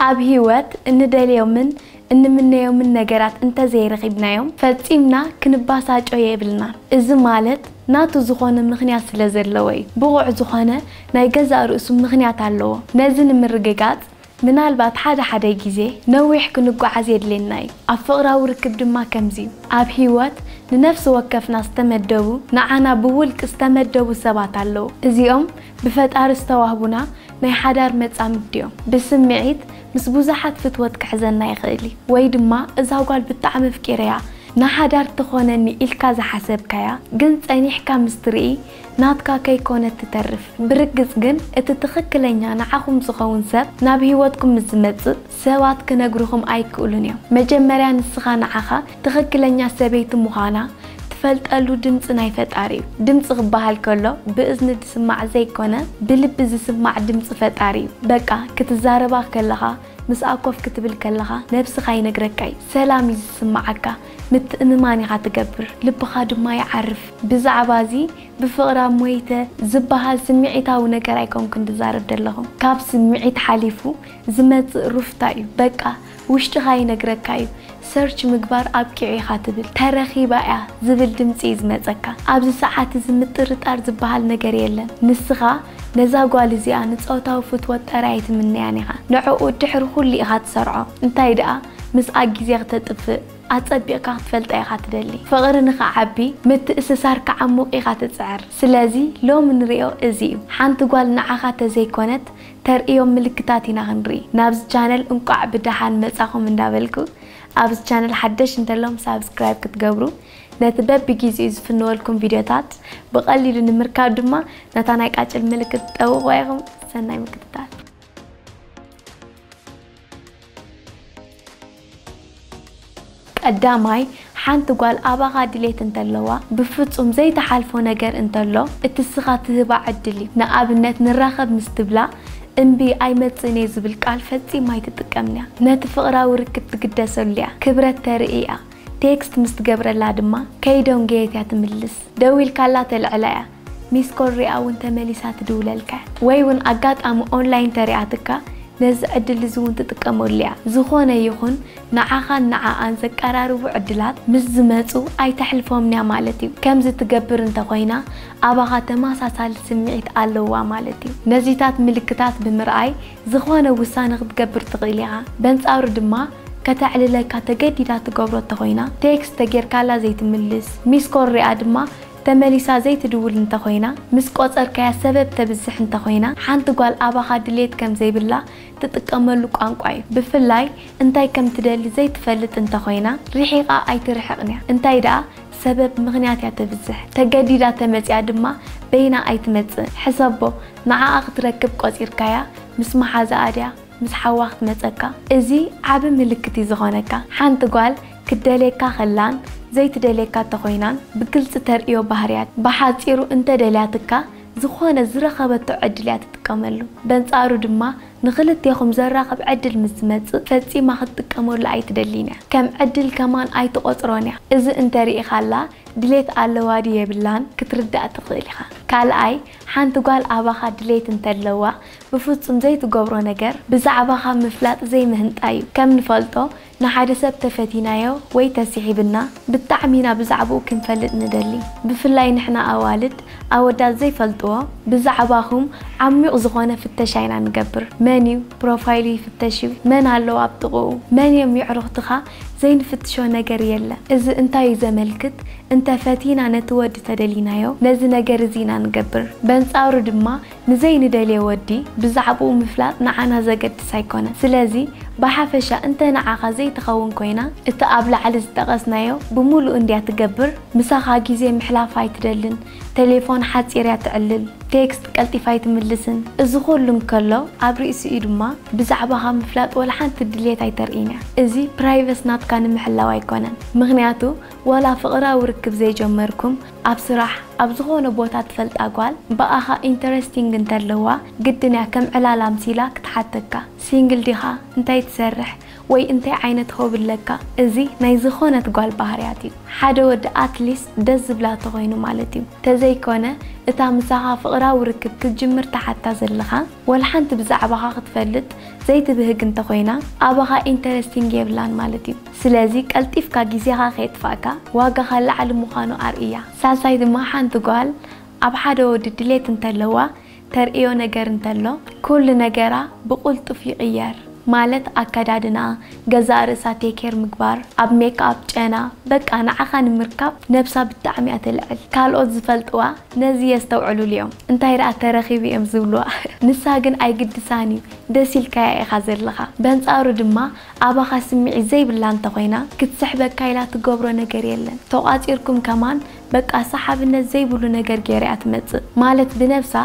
ኣብ ህይወት እንደልዮምን እንምነዮምን ነገራት እንተዘይረኺብናዮም፣ ፈጺምና ክንባሳጮ የብልናን። እዚ ማለት ናቱ ዝኾነ ምኽንያት ስለ ዘለዎ እዩ። ብቑዕ ዝኾነ ናይ ገዛእ ርእሱ ምኽንያት ኣለዎ። ነዚ ንምርግጋጽ፣ ምናልባት ሓደ ሓደ ግዜ ነዊሕ ክንጓዓዝ የድልየና እዩ። ኣብ ፍቕራዊ ርክብ ድማ ከምዚ እዩ። ኣብ ህይወት ንነፍሲ ወከፍና ዝተመደቡ፣ ንዓና ብውልቂ ዝተመደቡ ሰባት ኣለዉ። እዚኦም ብፈጣሪ ዝተዋህቡና ናይ ሓዳር መጻምድቲ እዮም። ብስምዒት ምስ ብዙሓት ፍትወት ክሕዘና ይኽእል እዩ። ወይ ድማ እዛ ጓል ብጣዕሚ ኣፍቂረያ ንሓዳር ትኾነኒ ኢልካ ዝሓሰብካያ፣ ግን ጸኒሕካ ምስ ትርኢ ናትካ ከይኮነት ትተርፍ። ብርግጽ ግን እቲ ትኽክለኛ ንዓኹም ዝኸውን ሰብ ናብ ህይወትኩም ምስ ዝመጽእ ሰባት ክነግሩኹም ኣይክእሉን እዮም። መጀመርያ ንስኻ ንዓኻ ትኽክለኛ ሰበይቲ ምዃና ትፈልጠሉ ድምጺ ናይ ፈጣሪ እዩ። ድምጺ ክበሃል ከሎ ብእዝኒ ዝስማዕ ዘይኮነ ብልቢ ዝስማዕ ድምጺ ፈጣሪ እዩ። በቃ ክትዛረባ ከለኻ፣ ምስኣ ኮፍ ክትብል ከለኻ ነብስኻ ይነግረካ እዩ። ሰላም እዩ ዝስምዓካ፣ ምትእምማን ኢኻ ትገብር፣ ልብኻ ድማ ይዓርፍ። ብዛዕባ እዚ ብፍቕራ ሞይተ ዝበሃል ስምዒታዊ ነገር ኣይኮንኩን ዝዛረብ ዘለኹ። ካብ ስምዒት ሓሊፉ ዝመጽእ ሩፍታ እዩ። በቃ ውሽጥኻ ይነግረካ እዩ። ሰርች ምግባር ኣብቂዑ ኢኻ ትብል። ተረኺባ እያ ዝብል ድምጺ እዩ ዝመጸካ። ኣብዚ ሰዓት እዚ ምጥርጣር ዝበሃል ነገር የለን። ንስኻ ነዛ ጓል እዚኣ ንጾታዊ ፍትወት ጥራይ ኣይትምነያን ኢኻ። ንዕኡ ድሕሪ ኩሉ ኢኻ ትሰርዖ። እንታይ ደኣ ምስኣ ግዜ ክተጥፍእ ኣጸቢቕካ ክትፈልጣ ኢኻ ትደሊ። ፍቕሪ ንኽዓቢ፣ ምትእስሳር ክዓሙቕ ኢኻ ትጽዕር። ስለዚ ሎሚ ንርእዮ እዚ እዩ። ሓንቲ ጓል ንዓኻ ተዘይኮነት ተርእዮም ምልክታት ኢና ክንርኢ። ናብዚ ቻነል እንቋዕ ብደሓን መጻኹም እንዳበልኩ፣ ኣብዚ ቻነል ሓደሽ እንተሎም ሳብስክራይብ ክትገብሩ፣ ነቲ በብጊዜኡ ዝፍንወልኩም ቪድዮታት ብቐሊሉ ንምርካብ ድማ ነታ ናይ ቃጭል ምልክት ጠውቑዋ ኢኹም። ሰናይ ምክትታል። ቀዳማይ፣ ሓንቲ ጓል ኣባኻ ድሌት እንተለዋ፣ ብፍጹም ዘይትሓልፎ ነገር እንተሎ፣ እቲ እስኻ ትህባ ዕድል እዩ። ንኣብነት፣ ንራኸብ ምስ ትብላ፣ እምቢ ኣይመጽእን እየ ዝብል ቃል ፈጺማ ኣይትጥቀምን እያ። ነቲ ፍቕራዊ ርክብ ትግደሰሉ እያ። ክብረት ተርኢ እያ። ቴክስት ምስ ትገብረላ ድማ፣ ከይደንጎየት እያ ትምልስ። ደዊልካላ ተልዕላ እያ። ሚስ ኮል ሪኣ እውን ተመሊሳ ትድውለልካ። ወይ እውን ኣጋጣሚ ኦንላይን ተሪኣትካ፣ ነዚ ዕድል እዚ እውን ትጥቀመሉ እያ። ዝኾነ ይኹን ንዓኻን ንዓኣን ዘቀራርቡ ዕድላት ምስ ዝመጹ ኣይተሕልፎምን እያ ማለት እዩ። ከምዚ ትገብር እንተኾይና፣ ኣባኻ ተመሳሳሊ ስምዒት ኣለዋ ማለት እዩ። ነዚታት ምልክታት ብምርኣይ ዝኾነ ውሳነ ክትገብር ትኽእል ኢኻ። በንጻሩ ድማ፣ ከተዕልለካ ተገዲዳ ትገብሮ እንተኾይና፣ ቴክስት ተጌርካላ ዘይትምልስ፣ ሚስ ኮል ሪኣ ድማ ተመሊሳ ዘይትድውል እንተኾይና፣ ምስ ቆጸርካያ ሰበብ ተብዝሕ እንተኾይና፣ ሓንቲ ጓል ኣባኻ ድሌት ከም ዘይብላ ትጥቀመሉ ቋንቋ እዩ። ብፍላይ እንታይ ከም ትደሊ ዘይትፈልጥ እንተኾይና፣ ርሒቓ ኣይትርሕቕን እያ። እንታይ ደኣ ሰበብ ምኽንያት እያ ተብዝሕ። ተገዲዳ ተመጺኣ ድማ በይና ኣይትመጽእን። ሕሰቦ፣ ንዓኣ ክትረክብ ቆጺርካያ፣ ምስ መሓዛኣ ድያ ምስ ሓዋ ክትመጸካ? እዚ ዓቢ ምልክት እዩ ዝኾነካ። ሓንቲ ጓል ክትደልየካ ከላን ዘይትደልየካ እንተኾይናን ብግልጺ ተርእዮ ባህርያት። ብሓጺሩ እንተ ደልያትካ፣ ዝኾነ ዝረኸበቶ ዕድል እያ ትጥቀመሉ። በንጻሩ ድማ ንኽልቴኹም ዘራኽብ ዕድል ምስ ዝመጽእ ፈጺማ ክትጥቀመሉ ኣይትደልን እያ። ከም ዕድል ከማን ኣይትቖጽሮን እያ። እዚ እንተ ርኢኻላ ድሌት ኣለዋ ድዩ የብላን ክትርዳእ ትኽእል ኢኻ። ካልኣይ፣ ሓንቲ ጓል ኣባኻ ድሌት እንተለዋ ብፍጹም ዘይትገብሮ ነገር ብዛዕባኻ ምፍላጥ ዘይምህንጣ እዩ። ከም ንፈልጦ ንሓደ ሰብ ተፈቲናዮ ወይ ተስሒብና ብጣዕሚ ኢና ብዛዕባኡ ክንፈልጥ ንደሊ። ብፍላይ ንሕና ኣዋልድ ኣወዳት ዘይፈልጥዎ ብዛዕባኹም ዓሚቕ ዝኾነ ፍተሻ ኢና ንገብር። መን እዩ? ፕሮፋይሉ ይፍተሽ እዩ። መን ኣለዉ ኣብ ጥቕኡ? መን እዮም የዕሩኽትኻ? ዘይንፍትሾ ነገር የለን። እዚ እንታይ እዩ ዘመልክት? እንተ ፈቲና ነቲ ወዲ ተደሊናዮ ነዚ ነገር እዚ ኢና ንገብር። በንጻሩ ድማ ንዘይንደልዮ ወዲ ብዛዕባኡ ምፍላጥ ንዓና ዘገድስ ኣይኮነን። ስለዚ ብሓፈሻ እንተ ንዓኻ ዘይትኸውን ኮይና፣ እቲ ኣብ ላዕሊ ዝጠቐስናዮ ብምሉኡ እንድያ ትገብር። ምሳኻ ግዜ ምሕላፍ ኣይትደልን። ቴሌፎን ሓጺር እያ ትዕልል። ቴክስት ቀልጢፋ ኣይትምልስን። እዚ ኩሉ እንከሎ ኣብ ርእሲኡ ድማ ብዛዕባኻ ምፍላጥ ወላ ሓንቲ ድልየት ኣይተርእይን እያ። እዚ ፕራይቨስ ናትካ ንምሕላው ኣይኮነን። ምኽንያቱ ዋላ ፍቕራዊ ርክብ ዘይጀመርኩም ኣብ ስራሕ ኣብ ዝኾነ ቦታ ትፈልጣ ጓል ብኣኻ ኢንተረስቲንግ እንተለዋ ግድን እያ ከም ዕላል ኣምሲላ ክትሓተካ። ሲንግል ዲኻ? እንታይ ትሰርሕ? ወይ እንታይ ዓይነት ሆቢ ኣለካ? እዚ ናይ ዝኾነት ጓል ባህርያት እዩ። ሓደ ወዲ ኣትሊስት ደስ ዝብላ ተኾይኑ ማለት እዩ። ተዘይኮነ እታ ምሳኻ ፍቕራዊ ርክብ ክትጅምር ትሓታ ዘለኻ፣ ወላ ሓንቲ ብዛዕባኻ ክትፈልጥ ዘይትብህግ እንተኾይና፣ ኣባኻ ኢንተረስቲንግ የብላን ማለት እዩ። ስለዚ ቀልጢፍካ ግዜኻ ከየጥፋእካ፣ ዋጋኻ ላዕሊ ምዃኑ ኣርእያ። ሳልሳይ ድማ ሓንቲ ጓል ኣብ ሓደ ወዲ ድሌት እንተለዋ፣ ተርእዮ ነገር እንተሎ፣ ኩሉ ነገራ ብቕልጡፍ ይቕየር። ማለት ኣከዳድና፣ ገዛእ ርእሳ ቴኬር ምግባር፣ ኣብ ሜክኣፕ ጨና፣ በቃ ንዓኻ ንምርካብ ነብሳ ብጣዕሚ እያ ተልዕል። ካልኦት ዝፈልጥዋ ነዚ የስተውዕሉሉ እዮም። እንታይ ደኣ ተረኺቡ እዮም ዝብልዋ። ንሳ ግን ኣይግድሳን እዩ፣ ደስ ኢልካያ ኢኻ ዘለኻ። በንጻሩ ድማ ኣባኻ ስምዒት ዘይብላ እንተኾይና ክትስሕበካ ኢላ ትገብሮ ነገር የለን። ተቋጺርኩም ከማን በቃ ሰሓብነት ዘይብሉ ነገር ገይራ እያ ትመጽእ። ማለት ብነብሳ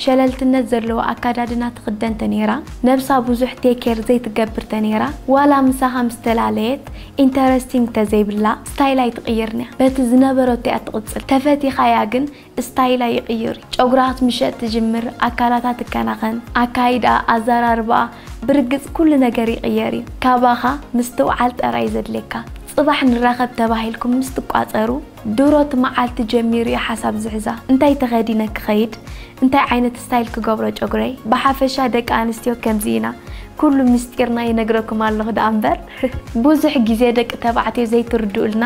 ሸለልትነት ዘለዎ ኣካዳድና ትኽደን ተነይራ፣ ነብሳ ብዙሕ ቴኬር ዘይትገብር ተነይራ፣ ዋላ ምሳኻ ምስ ተላለየት ኢንተረስቲንግ ተዘይብላ ስታይላ ኣይትቕይርንያ። በቲ ዝነበረቶ እያ ትቕጽል። ተፈቲኻያ ግን ስታይላ ይቕይር። ጨጉራ ክትምሸጥ ትጅምር፣ ኣካላታ ትከናኸን፣ ኣካይዳ፣ ኣዘራርባ፣ ብርግጽ ኩሉ ነገር ይቕየር እዩ። ካባኻ ምስትውዓል ጥራይ ዘድልየካ። ጽባሕ ንራኸብ ተባሂልኩም ምስ ትቋጸሩ፣ ድሮ እቲ መዓልቲ ጀሚሩ እዩ ሓሳብ ዝሕዛ። እንታይ ተኸዲነ ክኸይድ? እንታይ ዓይነት ስታይል ክገብሮ ጨጉረይ? ብሓፈሻ ደቂ ኣንስትዮ ከምዚ ኢና። ኩሉ ምስጢርና ይነግረኩም ኣለኹ ደኣ እምበር። ብዙሕ ግዜ ደቂ ተባዕትዮ ዘይትርድኡልና፣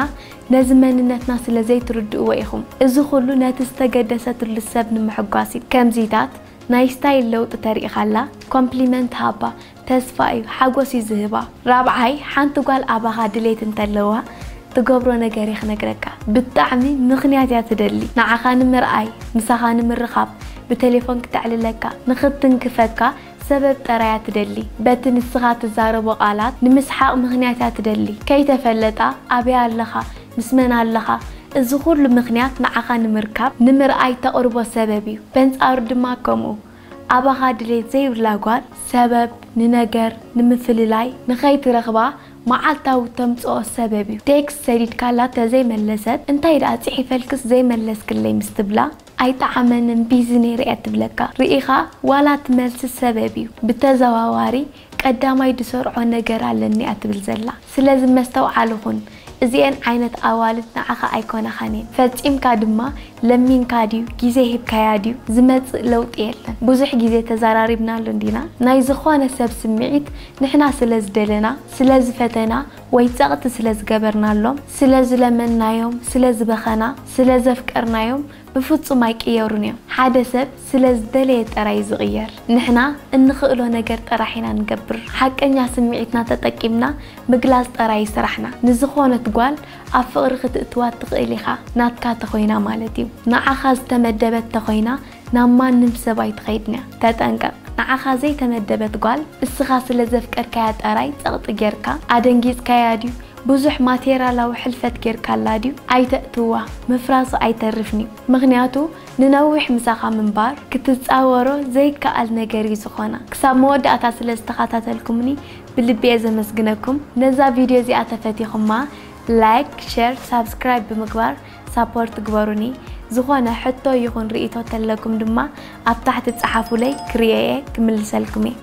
ነዚ መንነትና ስለ ዘይትርድእዎ ኢኹም። እዚ ኩሉ ነቲ ዝተገደሰትሉ ሰብ ንምሕጓስ እዩ። ከምዚታት ናይ ስታይል ለውጢ ተሪእኻላ፣ ኮምፕሊመንት ሃባ። ተስፋ እዩ፣ ሓጎስ እዩ ዝህባ። ራብዓይ፣ ሓንቲ ጓል ኣባኻ ድሌት እንተለዋ ትገብሮ ነገር እየ ክነግረካ። ብጣዕሚ ምኽንያት እያ ትደሊ። ንዓኻ ንምርኣይ፣ ምሳኻ ንምርኻብ፣ ብቴሌፎን ክተዕልለካ፣ ንኽትንክፈካ ሰበብ ጥራይ እያ ትደሊ። በቲ ንስኻ ትዛረቦ ቃላት ንምስሓቕ ምኽንያት እያ ትደሊ። ከይተፈለጣ ኣበይ ኣለኻ፣ ምስ መን ኣለኻ፣ እዚ ኩሉ ምኽንያት ንዓኻ ንምርካብ፣ ንምርኣይ ተቕርቦ ሰበብ እዩ። በንጻሩ ድማ ከምኡ። ኣባኻ ድሌት ዘይብላ ጓል ሰበብ ንነገር ንምፍልላይ ንኸይትረኽባ መዓልታዊ ተምጽኦ ሰበብ እዩ። ቴክስት ሰዲድካላ ተዘይመለሰት፣ እንታይ ደኣ ጽሒፈልክስ ዘይመለስክለይ ምስ ትብላ፣ ኣይጠዓመንን፣ ቢዚ ነይረ እየ ትብለካ። ርኢኻ ዋላ እቲ መልሲ ሰበብ እዩ። ብተዘዋዋሪ ቀዳማይ ዝሰርዖ ነገር ኣለኒ እያ ትብል ዘላ። ስለዚ መስተውዓሊ ኩን። እዚኤን ዓይነት ኣዋልድ ንዓኻ ኣይኮናኻን እየን። ፈጺምካ ድማ ለሚንካ ድዩ፣ ግዜ ሂብካያ ድዩ፣ ዝመጽእ ለውጢ የለን። ብዙሕ ግዜ ተዘራሪብናሉ እንዲና። ናይ ዝኾነ ሰብ ስምዒት ንሕና ስለ ዝደለና፣ ስለ ዝፈተና፣ ወይ ጸቕጢ ስለ ዝገበርናሎም፣ ስለ ዝለመንናዮም፣ ስለ ዝበኸና፣ ስለ ዘፍቀርናዮም፣ ብፍጹም ኣይቅየሩን እዮም። ሓደ ሰብ ስለ ዝደለየ ጥራይ እዩ ዝቕየር። ንሕና እንኽእሎ ነገር ጥራሕ ኢና ንገብር። ሓቀኛ ስምዒትና ተጠቂምና ምግላጽ ጥራይ እዩ ስራሕና። ንዝኾነት ጓል ኣብ ፍቕሪ ክትእትዋ ትኽእል ኢኻ፣ ናትካ ተኾይና ማለት እዩ። ንዓኻ ዝተመደበት ተኾይና ናብ ማንም ሰብ ኣይትኸይድን እያ። ተጠንቀቕ። ንዓኻ ዘይተመደበት ጓል እስኻ ስለ ዘፍቀርካያ ጥራይ ጸቕጢ ጌርካ ኣደንጊጽካያ ድዩ? ብዙሕ ማቴርያላዊ ሕልፈት ጌርካላ ድዩ? ኣይተእትዋ፣ ምፍራሱ ኣይተርፍን እዩ። ምኽንያቱ ንነዊሕ ምሳኻ ምንባር ክትጻወሮ ዘይከኣል ነገር እዩ ዝኾና። ክሳብ መወዳእታ ስለ ዝተኸታተልኩምኒ ብልቢ እየ ዘመስግነኩም። ነዛ ቪድዮ እዚኣ ተፈቲኹማ ላይክ፣ ሸር፣ ሳብስክራይብ ብምግባር ሳፖርት ግበሩኒ። ዝኾነ ሕቶ ይኹን ርእይቶ ተለኩም ድማ ኣብ ታሕቲ ጸሓፉለይ፣ ክርእየ እየ፣ ክምልሰልኩም እየ።